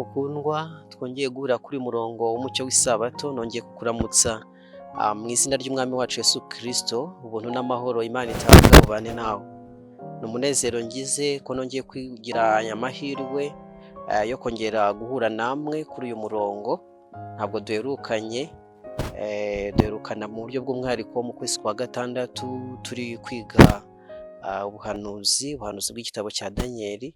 Mukundwa twongeye guhurira kuri uyu murongo w'umucyo w'isabato, nongeye kukuramutsa mu izina ry'Umwami wacu Yesu Kristo. Ubuntu n'amahoro Imana itanga bubane nawe. Ni umunezero ngize ko nongeye kugira aya mahirwe yo kongera guhura namwe kuri uyu murongo. Ntabwo duherukanye, duherukana mu buryo bw'umwihariko mu kwezi kwa gatandatu turi kwiga ubuhanuzi bw'igitabo cya Daniyeli.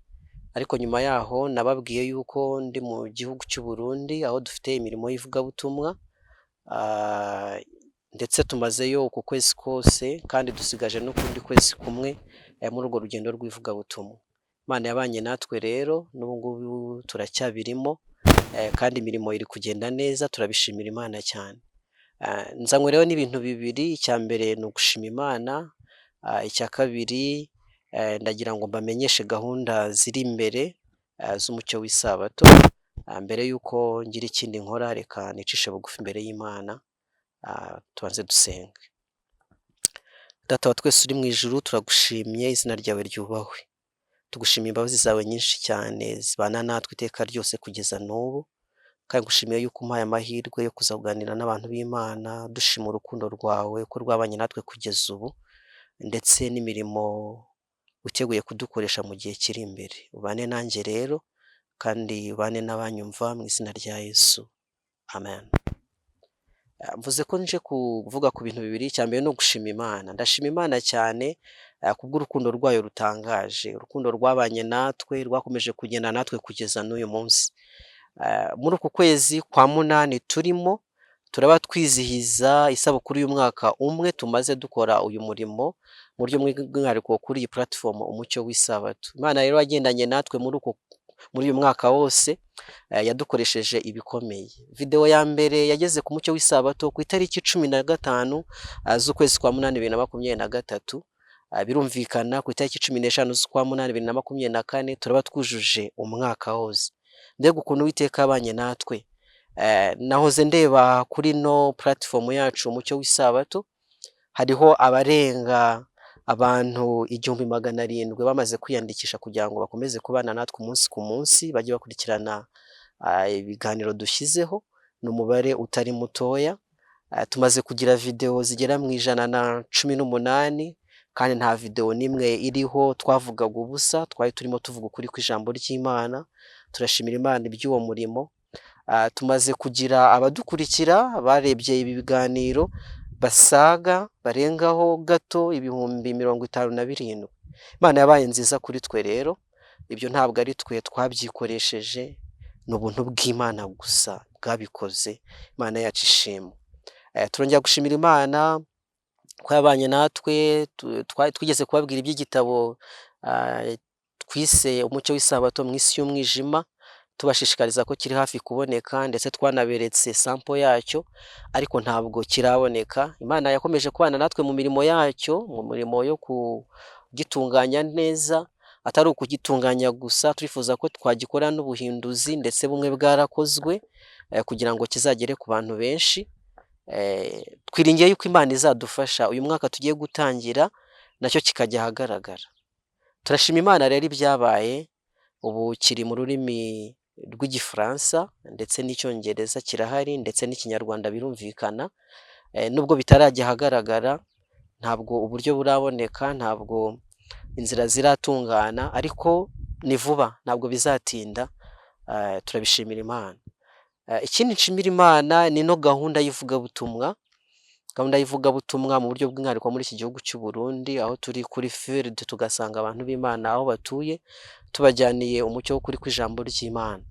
Ariko nyuma yaho nababwiye yuko ndi mu gihugu cy'u Burundi, aho dufite imirimo y'ivugabutumwa, ndetse tumazeyo uku kwezi kose kandi dusigaje n'ukundi kwezi kumwe muri urwo rugendo rw'ivugabutumwa. Imana yabanye natwe rero n'ubu ngubu turacyabirimo, kandi imirimo iri kugenda neza, turabishimira Imana cyane. Nzanywe rero n'ibintu bibiri: icya mbere ni ugushima Imana, icya kabiri ndagira ngo mbamenyeshe gahunda ziri imbere z'umucyo w'isabato. Mbere y'uko ngira ikindi nkora, reka nicishe bugufi imbere y'Imana, tubanze dusenge. Data wa twese uri mu ijuru, turagushimye, izina ryawe ryubahwe. Tugushimiye imbabazi zawe nyinshi cyane zibana natwe iteka ryose kugeza n'ubu, kandi ngushimiye yuko umpaye amahirwe yo kuza kuganira n'abantu b'Imana, dushima urukundo rwawe ko rwabanye natwe kugeza ubu, ndetse n'imirimo witeguye kudukoresha mu gihe kiri imbere. Ubane nanjye rero kandi ubane n'abanyumva mu izina rya Yesu, amen. Mvuze ko nje kuvuga ku bintu bibiri: icya mbere ni ugushima Imana. Ndashima Imana cyane kubw'urukundo rwayo rutangaje, urukundo rwabanye natwe, rwakomeje kugenda natwe kugeza n'uyu munsi. Muri uku kwezi kwa munani turimo, turaba twizihiza isabukuru y'umwaka umwe tumaze dukora uyu murimo mu buryo bw'umwihariko kuri iyi platform Umucyo w'Isabato. Imana rero yagendanye natwe muri uyu mwaka wose, yadukoresheje ibikomeye. Videwo ya mbere yageze ku Mucyo w'Isabato ku itariki 15 z'ukwezi kwa munani 2023. Birumvikana, ku itariki 15 z'ukwa munani 2024 turaba twujuje umwaka wose. Mbega ukuntu Uwiteka yabanye natwe! Nahoze ndeba kuri ino platform yacu Umucyo w'Isabato, hariho abarenga abantu 1700 bamaze kwiyandikisha kugira ngo bakomeze kubana natwe umunsi ku munsi, bajye bakurikirana ibiganiro dushyizeho. Ni umubare utari mutoya. Tumaze kugira videwo zigera mu 118, kandi nta videwo n'imwe iriho twavugaga ubusa, twari turimo tuvuga ukuri kw'ijambo ry'Imana. Turashimira Imana iby'uwo murimo. Tumaze kugira abadukurikira barebye ibi biganiro basaga, barengaho gato 57,000. Imana yabaye nziza kuri twe rero, ibyo ntabwo ari twe twabyikoresheje, ni ubuntu bw'Imana gusa bwabikoze. Imana yacu ishimwe. Turongera gushimira Imana ko yabanye natwe. Twigeze kubabwira iby'igitabo twise Umucyo w'Isabato mu isi y'umwijima, tubashishikariza ko kiri hafi kuboneka, ndetse twanaberetse sample yacyo, ariko ntabwo kiraboneka. Imana yakomeje kubana natwe mu mirimo yacyo, mu mirimo yo kugitunganya neza. Atari ukugitunganya gusa, turifuza ko twagikora n'ubuhinduzi, ndetse bumwe bwarakozwe kugira ngo kizagere ku bantu benshi. Twiringiye yuko Imana izadufasha uyu mwaka tugiye gutangira nacyo kikajya ahagaragara. Turashima Imana rero ibyabaye. Ubu kiri mu rurimi rw'Igifaransa, ndetse n'Icyongereza kirahari, ndetse n'Ikinyarwanda birumvikana. Nubwo bitarajya ahagaragara, ntabwo uburyo buraboneka, ntabwo inzira ziratungana, ariko ni vuba, ntabwo bizatinda. Turabishimira Imana. Ikindi nshimira Imana ni ino gahunda y'ivugabutumwa, gahunda y'ivugabutumwa mu buryo bw'umwihariko muri iki gihugu cy'u Burundi, aho turi kuri field, tugasanga abantu b'Imana aho batuye, tubajyaniye umucyo w'ukuri kw'ijambo ry'Imana.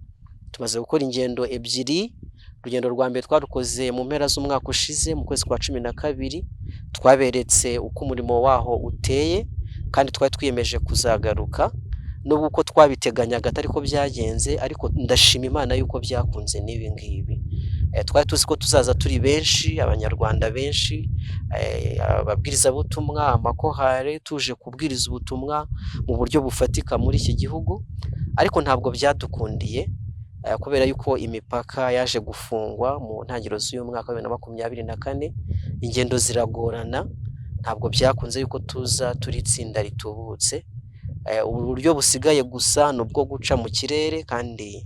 Tumaze gukora ingendo ebyiri. Urugendo rwa mbere twarukoze mu mpera z'umwaka ushize, mu kwezi kwa 12, twaberetse uko umurimo waho uteye, kandi twari twiyemeje kuzagaruka. Nubwo uko twabiteganyaga atari ko byagenze, ariko ndashima Imana yuko byakunze n'ibi ngibi. Twari tuzi ko tuzaza turi benshi, Abanyarwanda benshi, ababwirizabutumwa, amakorali, tuje kubwiriza ubutumwa mu buryo bufatika muri iki gihugu, ariko ntabwo byadukundiye kubera yuko imipaka yaje gufungwa mu ntangiriro z'uyu mwaka wa 2024, ingendo ziragorana, ntabwo byakunze yuko tuza turi itsinda ritubutse. Ubu buryo busigaye gusa ni ubwo guca mu kirere, kandi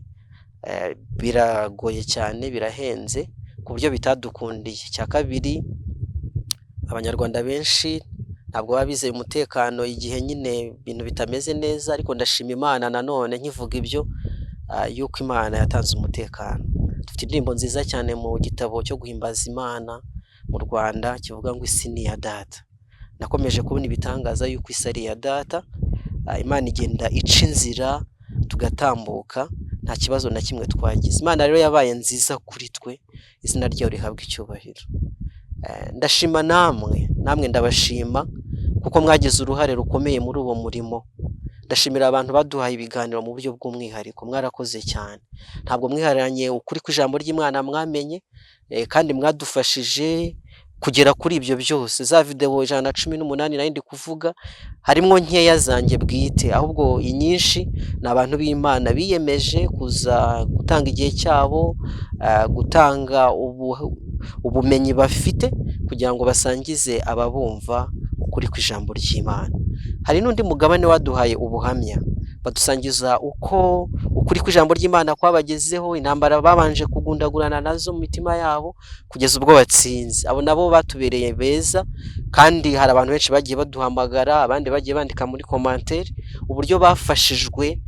Biragoye cyane, birahenze ku buryo bitadukundiye. Icya kabiri, Abanyarwanda benshi ntabwo baba bizeye umutekano igihe nyine ibintu bitameze neza, ariko ndashima Imana nanone nkivuga ibyo yuko Imana yatanze umutekano. Dufite indirimbo nziza cyane mu gitabo cyo guhimbaza Imana mu Rwanda kivuga ngo isi ni iya data. Nakomeje kubona ibitangaza yuko isi ari iya data, Imana igenda ica inzira tugatambuka nta kibazo na kimwe twagize. Imana rero yabaye nziza kuri twe, izina ryayo rihabwa icyubahiro. Ndashima namwe, namwe ndabashima kuko mwagize uruhare rukomeye muri uwo murimo. Ndashimira abantu baduhaye ibiganiro mu buryo bw'umwihariko, mwarakoze cyane. Ntabwo mwiharanye ukuri kw'ijambo ry'Imana mwamenye, kandi mwadufashije kugera kuri ibyo byose. Za videwo 118 nari ndi kuvuga, harimwo nkeya zanjye bwite, ahubwo inyinshi ni abantu b'Imana biyemeje kuza gutanga igihe cyabo, gutanga ubumenyi bafite kugira ngo basangize ababumva ukuri kw'ijambo ry'Imana. Hari n'undi mugabane waduhaye ubuhamya, badusangiza uko ukuri kw'ijambo ry'Imana kwabagezeho, intambara babanje kugundagurana nazo mu mitima yabo kugeza ubwo batsinze. Abo nabo batubereye beza, kandi hari abantu benshi bagiye baduhamagara, abandi bagiye bandika muri commentaire uburyo bafashijwe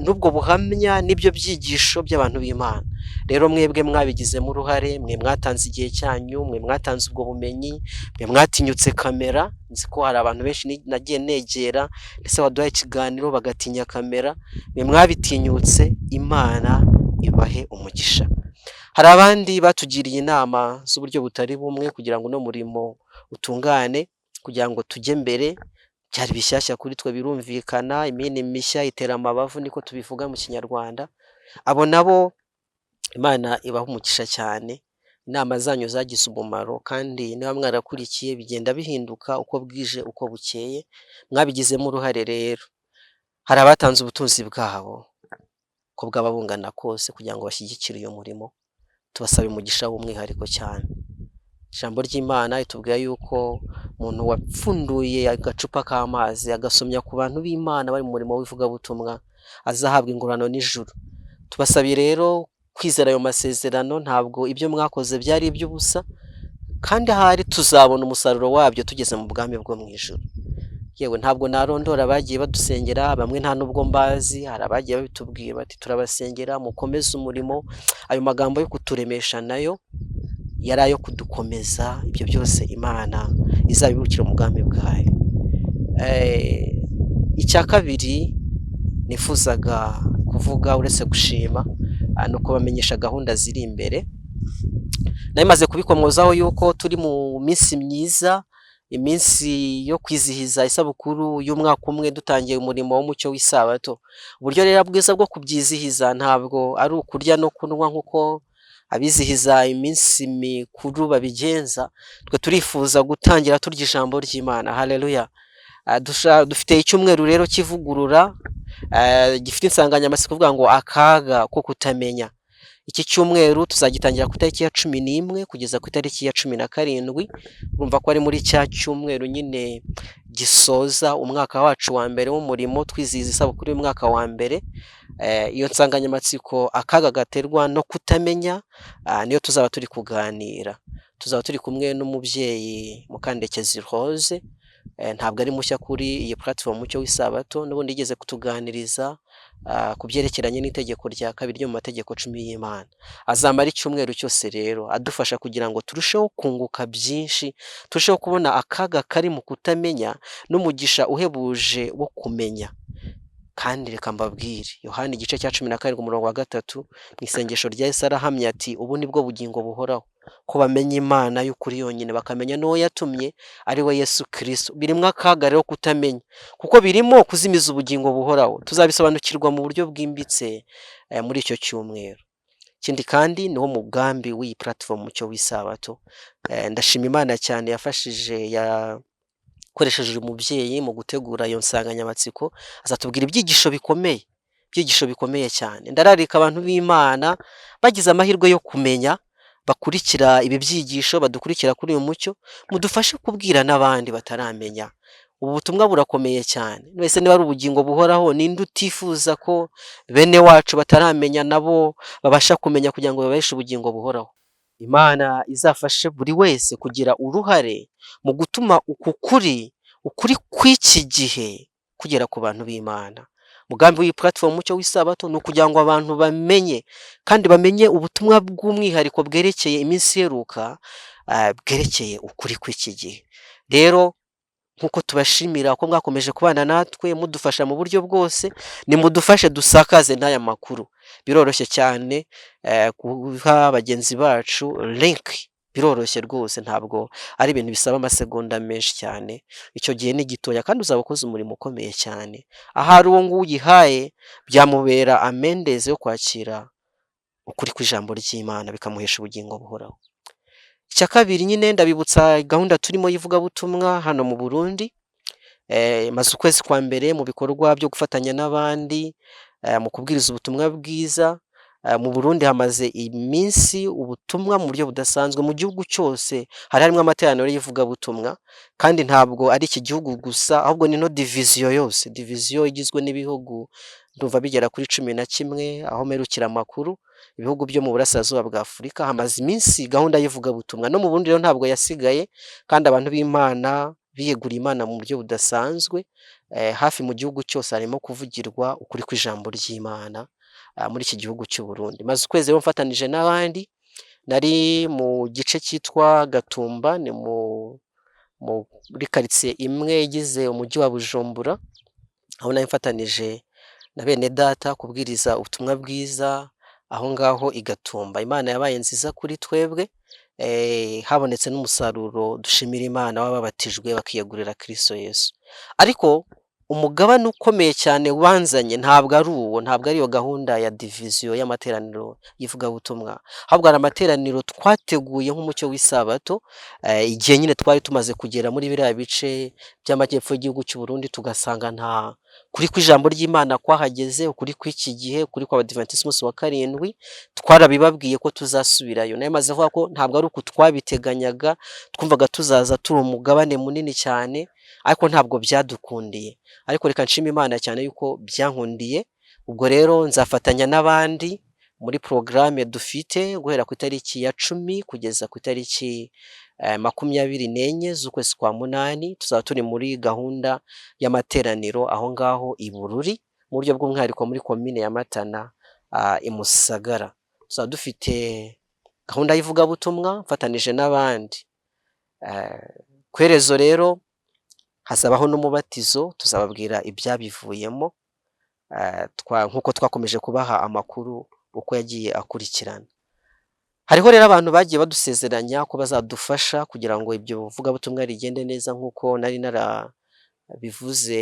n'ubwo buhamya n'ibyo byigisho by'abantu b'Imana. Rero mwebwe mwabigizemo uruhare, mwe mwatanze igihe cyanyu, mwe mwatanze ubwo bumenyi, mwe mwatinyutse kamera, nzi ko hari abantu benshi nagiye negera ndetse baduhaye ikiganiro bagatinya kamera, mwe mwabitinyutse, Imana ibahe umugisha. Hari abandi batugiriye inama z'uburyo butari bumwe kugira ngo uno murimo utungane, kugira ngo tujye mbere, byari bishyashya kuri twe birumvikana, imini mishya itera amabavu niko tubivuga mu Kinyarwanda, abo nabo Imana ibaha umugisha cyane, inama zanyu zagize umumaro kandi niba mwarakurikiye bigenda bihinduka uko bwije uko bukeye, mwabigizemo uruhare rero. Hari abatanze ubutunzi bwabo uko bwaba bungana kose kugira ngo bashyigikire uyu murimo, tubasaba umugisha w'umwihariko cyane. Ijambo ry'Imana ritubwira yuko umuntu wapfunduye agacupa k'amazi agasomya ku bantu b'Imana bari mu murimo w'ivugabutumwa azahabwa ingororano n'ijuru. Tubasabiye rero kwizera ayo masezerano, ntabwo ibyo mwakoze byari iby'ubusa, kandi ahari tuzabona umusaruro wabyo tugeze mu bwami bwo mu ijuru. Yewe ntabwo narondora abagiye badusengera, bamwe nta nubwo mbazi, hari abagiye babitubwira bati turabasengera mukomeze umurimo, ayo magambo yo kuturemesha nayo yari ayo kudukomeza, ibyo byose Imana izabibukira mu bwami bwayo. Icya kabiri nifuzaga kuvuga uretse gushima, ni ukubamenyesha gahunda ziri imbere. Nari maze kubikomozaho yuko turi mu minsi myiza, iminsi yo kwizihiza isabukuru y'umwaka umwe dutangiye umurimo w'umucyo w'isabato. Uburyo rero bwiza bwo kubyizihiza ntabwo ari ukurya no kunywa nk'uko abizihiza iminsi mikuru babigenza, twe turifuza gutangira turya ijambo ry'Imana. Haleluya! Dufite icyumweru rero cy'ivugurura gifite insanganyamatsiko ivuga ngo akaga ko kutamenya. Iki cyumweru tuzagitangira ku itariki ya 11 kugeza ku itariki ya 17, urumva ko ari muri cya cyumweru nyine gisoza umwaka wacu wa mbere w'umurimo, twizihiza isabukuru y'umwaka wa mbere. Iyo nsanganyamatsiko akaga gaterwa no kutamenya niyo tuzaba turi kuganira. Tuzaba turi kumwe n'umubyeyi Mukandekezi Rose, ntabwo ari mushya kuri iyi platform Umucyo w'Isabato, n'ubundi yigeze kutuganiriza ku byerekeranye n'itegeko rya kabiri ryo mu mategeko 10 y'Imana. Azamara icyumweru cyose rero adufasha kugira ngo turusheho kunguka byinshi, turusheho kubona akaga kari mu kutamenya n'umugisha uhebuje wo kumenya. Kandi reka mbabwire, Yohani igice cya 17 umurongo wa 3, mu isengesho rya Yesu arahamya ati ubu ni bwo bugingo buhoraho, ko bamenya Imana y'ukuri yonyine, bakamenya n'uwo yatumye ari we Yesu Kristo. Birimo akaga rero kutamenya, kuko birimo kuzimiza ubugingo buhoraho. Tuzabisobanukirwa mu buryo bwimbitse muri icyo cyumweru. Ikindi kandi niwo mugambi w'iyi platform Umucyo w'Isabato. Ndashima Imana cyane yafashije yakoresheje uyu mubyeyi mu gutegura iyo nsanganyamatsiko, azatubwira ibyigisho bikomeye, ibyigisho bikomeye cyane. Ndararika abantu b'Imana bagize amahirwe yo kumenya, bakurikira ibi byigisho, badukurikira kuri uyu mucyo, mudufashe kubwira n'abandi bataramenya. Ubu butumwa burakomeye cyane. Wese niba ari ubugingo buhoraho, ninde utifuza ko bene wacu bataramenya nabo babasha kumenya kugira ngo babaheshe ubugingo buhoraho? Imana izafashe buri wese kugira uruhare mu gutuma uku kuri, ukuri kw'iki gihe kugera ku bantu b'Imana. Umugambi w'iyi platform Umucyo w'Isabato ni ukugira ngo abantu bamenye kandi bamenye ubutumwa bw'umwihariko bwerekeye iminsi iheruka, bwerekeye ukuri kw'iki gihe. Rero nk'uko tubashimira ko mwakomeje kubana natwe mudufasha mu buryo bwose, nimudufashe dusakaze n'aya makuru. Biroroshye cyane guha bagenzi bacu link, biroroshye rwose, ntabwo ari ibintu bisaba amasegonda menshi cyane, icyo gihe ni gitoya kandi uzaba ukoze umurimo ukomeye cyane. Ahari uwo nguwo uyihaye byamubera amendeze yo kwakira ukuri kw'ijambo ry'Imana, bikamuhesha ubugingo buhoraho. Icya kabiri nyine ndabibutsa gahunda turimo y'ivugabutumwa hano mu Burundi, maze ukwezi kwa mbere mu bikorwa byo gufatanya n'abandi mu kubwiriza ubutumwa bwiza. Mu Burundi hamaze iminsi ubutumwa mu buryo budasanzwe, mu gihugu cyose hari harimo amateraniro y'ivugabutumwa, kandi ntabwo ari iki gihugu gusa, ahubwo ni no diviziyo yose, diviziyo igizwe n'ibihugu ndumva bigera kuri 11, aho mperukira amakuru, ibihugu byo mu burasirazuba bwa Afurika, hamaze iminsi gahunda y'ivugabutumwa. No mu Burundi rero ntabwo yasigaye, kandi abantu b'Imana biyeguriye Imana mu buryo budasanzwe, hafi mu gihugu cyose harimo kuvugirwa ukuri kw'ijambo ry'Imana muri iki gihugu cy'u Burundi. Maze ukwezi rero mfatanije n'abandi, nari mu gice cyitwa Gatumba, ni muri karitsiye imwe igize umujyi wa Bujumbura, aho nari mfatanije na bene data kubwiriza ubutumwa bwiza aho ngaho i Gatumba. Imana yabaye nziza kuri twebwe, habonetse n'umusaruro dushimira Imana w'ababatijwe bakiyegurira Kristo Yesu. Ariko umugabane ukomeye cyane wanzanye ntabwo ari uwo, ntabwo ari iyo gahunda ya diviziyo y'amateraniro y'ivugabutumwa, ahubwo hari amateraniro twateguye nk'Umucyo w'Isabato, igihe nyine twari tumaze kugera muri biriya bice by'amajyepfo y'igihugu cy'u Burundi, tugasanga nta kuri kw'ijambo ry'Imana kwahageze, ukuri kw'iki gihe, ukuri kw'Abadiventisiti b'umunsi wa karindwi, twarabibabwiye ko tuzasubirayo. Nari maze kuvuga ko ntabwo ari uku twabiteganyaga, twumvaga tuzaza turi umugabane munini cyane, ariko ntabwo byadukundiye. Ariko reka nshime Imana cyane yuko byankundiye, ubwo rero nzafatanya n'abandi muri porogaramu dufite guhera ku itariki ya 10 kugeza ku itariki 24 z'ukwezi kwa munani, tuzaba turi muri gahunda y'amateraniro aho ngaho i Bururi, mu buryo bw'umwihariko muri komine ya Matana i Musagara. Tuzaba dufite gahunda y'ivugabutumwa mfatanije n'abandi. Ku iherezo rero hazabaho n'umubatizo, tuzababwira ibyabivuyemo nk'uko twakomeje kubaha amakuru uko yagiye akurikirana. Hariho rero abantu bagiye badusezeranya ko bazadufasha kugira ngo ibyo vugabutumwa rigende neza, nk'uko nari narabivuze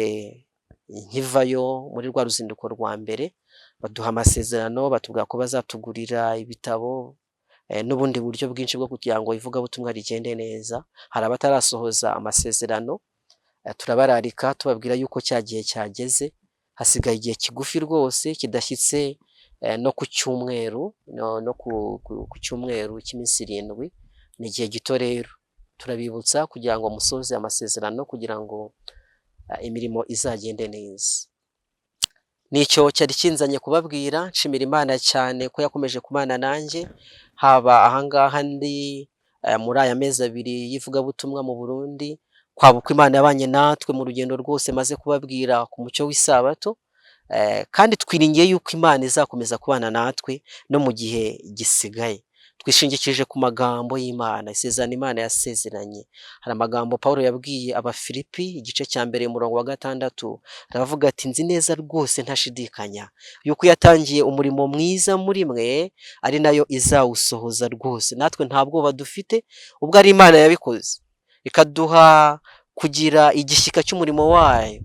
nkivayo muri rwa ruzinduko rwa mbere, baduha amasezerano, batubwira ko bazatugurira ibitabo n'ubundi buryo bwinshi bwo kugira ngo ivugabutumwa rigende neza. Hari abatarasohoza amasezerano, turabararika tubabwira yuko cya gihe cyageze, hasigaye igihe kigufi rwose kidashyitse no ku cyumweru, no ku cyumweru cy'iminsi 7, ni igihe gito rero. Turabibutsa kugira ngo musoze amasezerano kugira ngo imirimo izagende neza. Nicyo cyari kinzanye kubabwira, nshimira Imana cyane ko yakomeje kubana nanjye, haba ahangaha ndi muri aya mezi 2 y'ivugabutumwa mu Burundi, kwaba uko Imana yabanye natwe mu rugendo rwose maze kubabwira ku Mucyo w'Isabato, kandi twiringiye yuko Imana izakomeza kubana natwe no mu gihe gisigaye. Twishingikirije ku magambo y'Imana, isezerano Imana yasezeranye. Hari amagambo Pawulo yabwiye Abafilipi, igice cya mbere umurongo wa 6, aravuga ati nzi neza rwose ntashidikanya yuko yatangiye umurimo mwiza muri mwe ari nayo izawusohoza rwose. Natwe nta bwoba dufite ubwo ari Imana yabikoze, ikaduha kugira igishyika cy'umurimo wayo,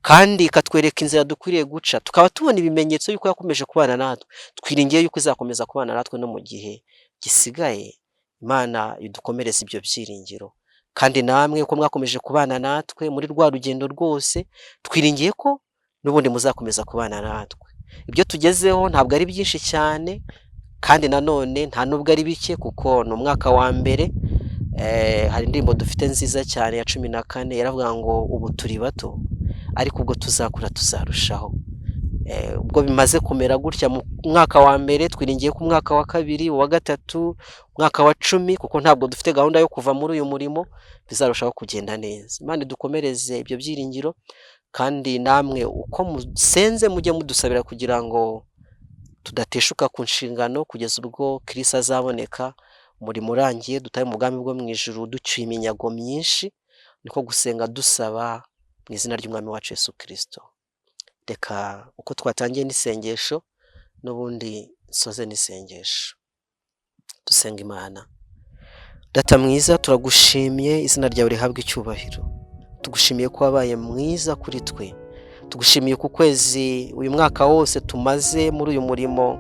kandi ikatwereka inzira dukwiriye guca, tukaba tubona ibimenyetso yuko yakomeje kubana natwe. Twiringiye yuko izakomeza kubana natwe no mu gihe gisigaye. Imana idukomereze ibyo byiringiro, kandi namwe uko mwakomeje kubana natwe muri rwa rugendo rwose, twiringiye ko n'ubundi muzakomeza kubana natwe. Ibyo tugezeho ntabwo ari byinshi cyane, kandi nanone nta nubwo ari bike, kuko ni umwaka wa mbere. Hari indirimbo dufite nziza cyane ya 14, yaravuga ngo ubu turi bato ariko ubwo tuzakura tuzarushaho. Ubwo bimaze kumera gutya mu mwaka wa mbere, twiringiye ko umwaka wa kabiri, uwa gatatu, umwaka wa 10, kuko ntabwo dufite gahunda yo kuva muri uyu murimo, bizarushaho kugenda neza. Imana idukomereze ibyo byiringiro, kandi namwe uko musenze mujye mudusabira kugira ngo tudateshuka ku nshingano kugeza ubwo Kirisitu azaboneka, umurimo urangiye, dutahe mu bwami bwo mu ijuru ducyuye iminyago myinshi. Niko gusenga dusaba mu izina ry'Umwami wacu Yesu Kirisito. Reka uko twatangiye n'isengesho n'ubundi nsoze n'isengesho. Dusenga Imana. Data mwiza, turagushimiye, izina ryawe rihabwa icyubahiro. Tugushimiye ko wabaye mwiza kuri twe. Tugushimiye ku kwezi uyu mwaka wose tumaze muri uyu murimo,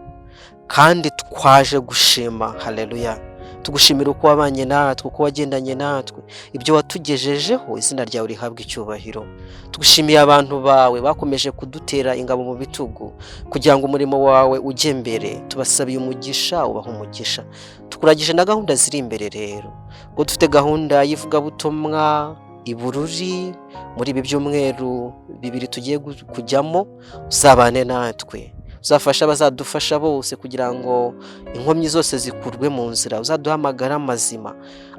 kandi twaje gushima. Haleluya. Tugushimira uko wabanye natwe, uko wagendanye natwe, ibyo watugejejeho, izina ryawe rihabwa icyubahiro. Tugushimiye abantu bawe bakomeje kudutera ingabo mu bitugu kugira ngo umurimo wawe ujye mbere. Tubasabiye umugisha, ubaha umugisha. Tukuragije na gahunda ziri imbere rero, ubwo dufite gahunda y'ivugabutumwa i Bururi muri ibi byumweru 2 tugiye kujyamo, uzabane natwe, uzafasha abazadufasha bose kugira ngo inkomyi zose zikurwe mu nzira, uzaduhe amagara mazima,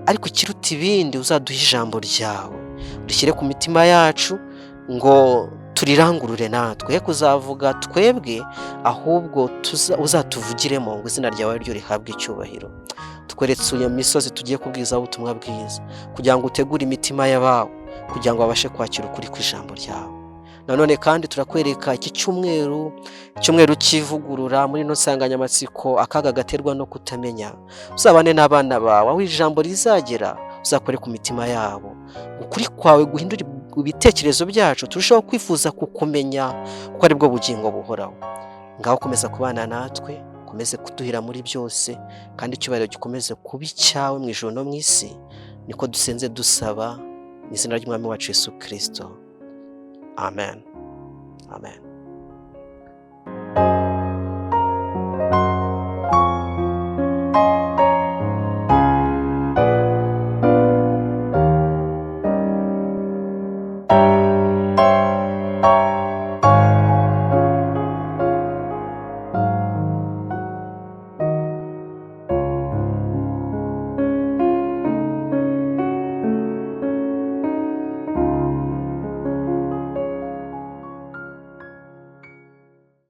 ariko ikiruta ibindi uzaduhe ijambo ryawe, urishyire ku mitima yacu ngo turirangurure natwe, he kuzavuga twebwe ahubwo uzatuvugiremo ngo izina ryawe ryo rihabwe icyubahiro. Tukweretse iyo misozi tugiye kubwirizaho ubutumwa bwiza kugira ngo utegure imitima y'abawe kugira ngo babashe kwakira ukuri kw'ijambo ryawe. Nanone kandi turakwereka iki cyumweru, icyumweru cy'ivugurura, muri ino nsanganyamatsiko akaga gaterwa no kutamenya. Uzabane n'abana bawe, aho ijambo rizagera uzakore ku mitima yabo, ukuri kwawe guhindura ibitekerezo byacu, turushaho kwifuza kukumenya kuko aribwo bugingo buhoraho. Ngaho komeza kubana natwe, ukomeze kuduhira muri byose, kandi icyubahiro gikomeze kuba icyawe mu ijuru no mu isi. Niko dusenze dusaba mu izina ry'Umwami wacu Yesu Kirisito. Amen. Amen.